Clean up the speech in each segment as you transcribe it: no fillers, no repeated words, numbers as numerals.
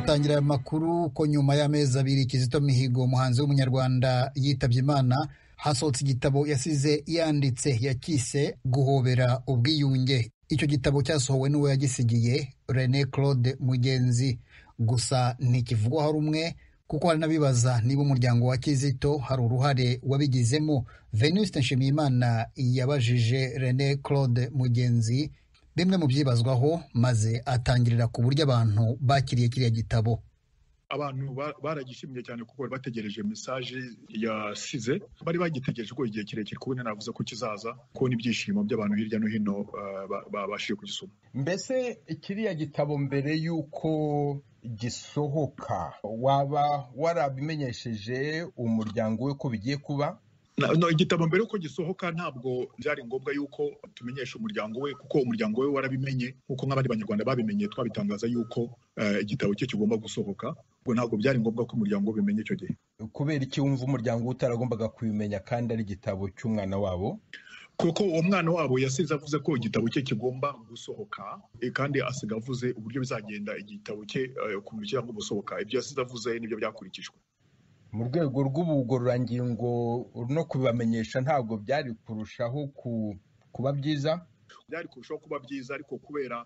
Dutangira aya makuru ko nyuma y'amezi 2 Kizito Mihigo, umuhanzi w'umunyarwanda, yitabye Imana, hasohotse igitabo yasize yanditse yakise "Guhobera Ubwiyunge". Icyo gitabo cyasohowe n'uwo yagisigiye, Rene Claude Mugenzi. Gusa ntikivugwaho rumwe, kuko hari n'abibaza niba umuryango wa Kizito hari uruhare wabigizemo. Venuste Nshimiyimana yabajije Rene Claude Mugenzi bimwe mu byibazwaho, maze atangirira ku buryo abantu bakiriye kiriya gitabo. Abantu baragishimye cyane kuko bari bategereje message yasize, bari bagitegereje ko igihe kirekire, kubona navuze ko kizaza, kubona ibyishimo by'abantu hirya no hino babashije kugisoma. Mbese kiriya gitabo mbere y'uko gisohoka waba warabimenyesheje umuryango we ko bigiye kuba? No, igitabo mbere yuko gisohoka ntabwo byari ngombwa yuko tumenyesha umuryango we, kuko umuryango we warabimenye nkuko nk'abandi banyarwanda babimenye twabitangaza yuko igitabo cye kigomba gusohoka. Ubwo ntabwo byari ngombwa ko umuryango ubimenye icyo gihe. Kubera iki wumva umuryango utaragombaga kubimenya kandi ari igitabo cy'umwana wabo? Kuko uwo mwana wabo yasize avuze ko igitabo cye kigomba gusohoka, kandi asiga avuze uburyo bizagenda igitabo cye ukuntu kigomba gusohoka. Ibyo yasize avuze nibyo byakurikijwe. Mu rwego rw'ubugororangingo no kubibamenyesha ntabwo byari kurushaho kuba byiza? Byari kurushaho kuba byiza, ariko kubera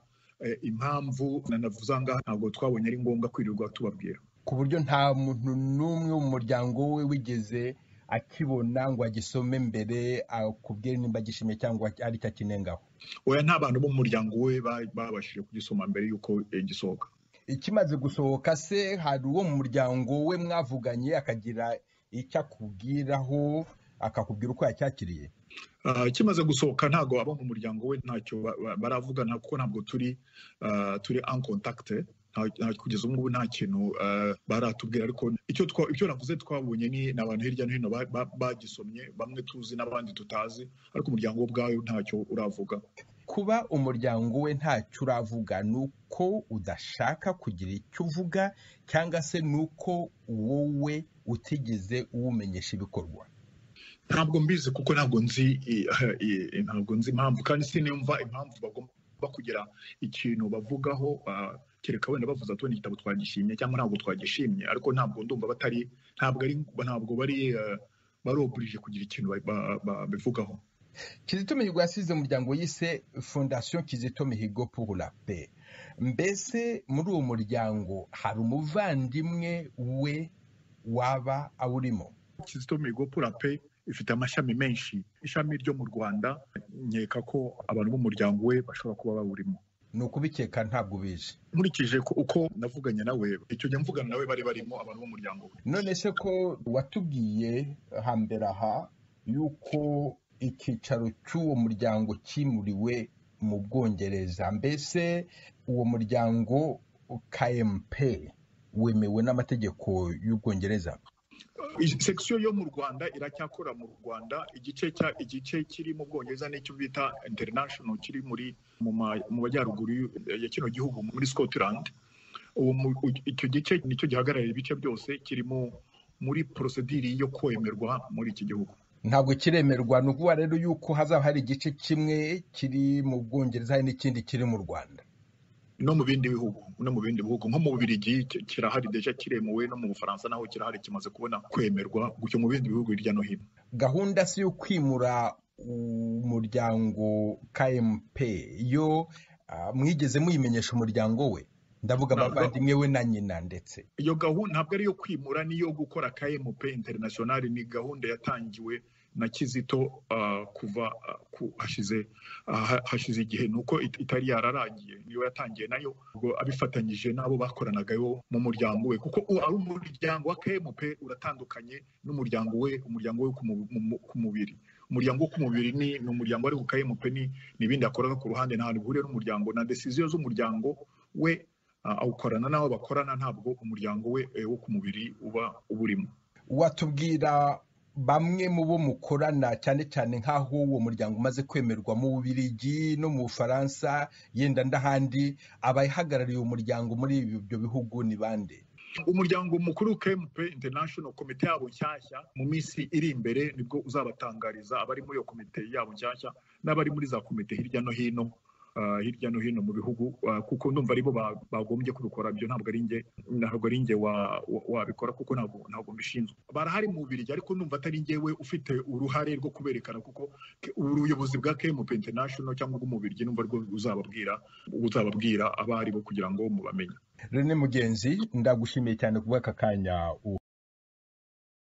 impamvu nanavuze aha ngaha ntabwo twabonye ari ngombwa kwirirwa tubabwira. Ku buryo nta muntu n'umwe mu muryango we wigeze akibona ngo agisome mbere akubwire nimba agishimye cyangwa ari cyo akinengaho? Oya, nta bantu bo mu muryango we babashije kugisoma mbere y'uko gisohoka. Ikimaze gusohoka se hari uwo mu muryango we mwavuganye akagira icyo akubwiraho, akakubwira uko yacyakiriye? Kimaze gusohoka ntabwo abo mu muryango we ntacyo baravugana, kuko ntabwo turi en contact. Kugeza ubu ngubu nta kintu baratubwira, ariko icyo navuze twabonye ni abantu hirya no hino bagisomye, bamwe tuzi n'abandi tutazi, ariko umuryango we ubwayo ntacyo uravuga. Kuba umuryango we ntacyo uravuga ni uko udashaka kugira icyo uvuga, cyangwa se ni uko wowe utigeze uwumenyesha ibikorwa? Ntabwo mbizi, kuko ntabwo nzi impamvu, kandi sinumva impamvu bagomba kugira ikintu bavugaho, kereka wenda bavuze ati igitabo twagishimye cyangwa ntabwo twagishimye, ariko ntabwo ndumva batari, ntabwo bari baroburije kugira ikintu babivugaho. Kizito Mihigo yasize umuryango yise Fondation Kizito Mihigo pour la Paix. Mbese muri uwo muryango hari umuvandimwe we waba awurimo? Kizito Mihigo pour la Paix ifite amashami menshi. Ishami ryo mu Rwanda nkeka ko abantu b'umuryango we bashobora kuba bawurimo. Ni ukubikeka, ntabwo ubije? Nkurikije uko navuganye nawe, icyo gihe mvugana nawe bari barimo abantu b'umuryango we. None se ko watubwiye hambere aha yuko icyicaro cy'uwo muryango cyimuriwe mu Bwongereza, mbese uwo muryango KMP wemewe n'amategeko y'Ubwongereza? Section yo mu Rwanda iracyakora mu Rwanda. Igice kiri mu Bwongereza nicyo bita international, kiri muri mu majyaruguru ya kino gihugu muri Scotland. Icyo gice nicyo gihagarariye ibice byose, kirimo muri procedure yo kwemerwa muri iki gihugu. Ntabwo kiremerwa. Ni ukuvuga rero yuko hazaba hari igice kimwe kiri mu Bwongereza hari n'ikindi kiri mu Rwanda no mu bindi bihugu, nko mu Bubiligi kirahari deja kiremewe, no mu Bufaransa naho kirahari kimaze kubona kwemerwa gutyo, mu bindi bihugu hirya no hino. Gahunda si yo kwimura umuryango KMP yo mwigeze muyimenyesha umuryango we? Ndavuga abavandimwe we na nyina. Ndetse iyo gahunda ntabwo ari iyo kwimura, niyo gukora KMP International. Ni gahunda yatangiwe na Kizito kuva hashize igihe, nuko itari yararangiye, niyo yatangiye nayo ubwo abifatanyije n'abo bakoranagayo mu muryango we, kuko ari umuryango wa KMP uratandukanye n'umuryango we, umuryango we ku mubiri. Umuryango wo ku mubiri ni umuryango, ariko KMP ni ibindi yakoraga ku ruhande, nta hantu bihuriye n'umuryango na decision z'umuryango we awukorana n'abo bakorana, ntabwo umuryango we wo ku mubiri uba uburimo. Watubwira bamwe mu bo mukorana, cyane cyane nk'aho uwo muryango umaze kwemerwa mu Bubiligi no mu Bufaransa yenda ndahandi, abahagarariye umuryango muri ibyo bihugu ni bande? Umuryango mukuru KMP International, komite yabo nshyashya mu minsi iri imbere nibwo uzabatangariza abari muri iyo komite yabo nshyashya n'abari muri za komite hirya no hino. hirya no hino mu bihugu, kuko ndumva aribo bagombye kubikora. Ibyo ntabwo ari njye wabikora, kuko ntabwo mbishinzwe. Barahari mu Bubiligi, ariko ndumva atari njyewe ufite uruhare rwo kuberekana, kuko ubuyobozi bwa KMP International cyangwa bw'Umubirigi numva rwo uzababwira abo ari bo kugira ngo mubamenye. Rene Mugenzi, ndagushimiye cyane kubw'aka kanya.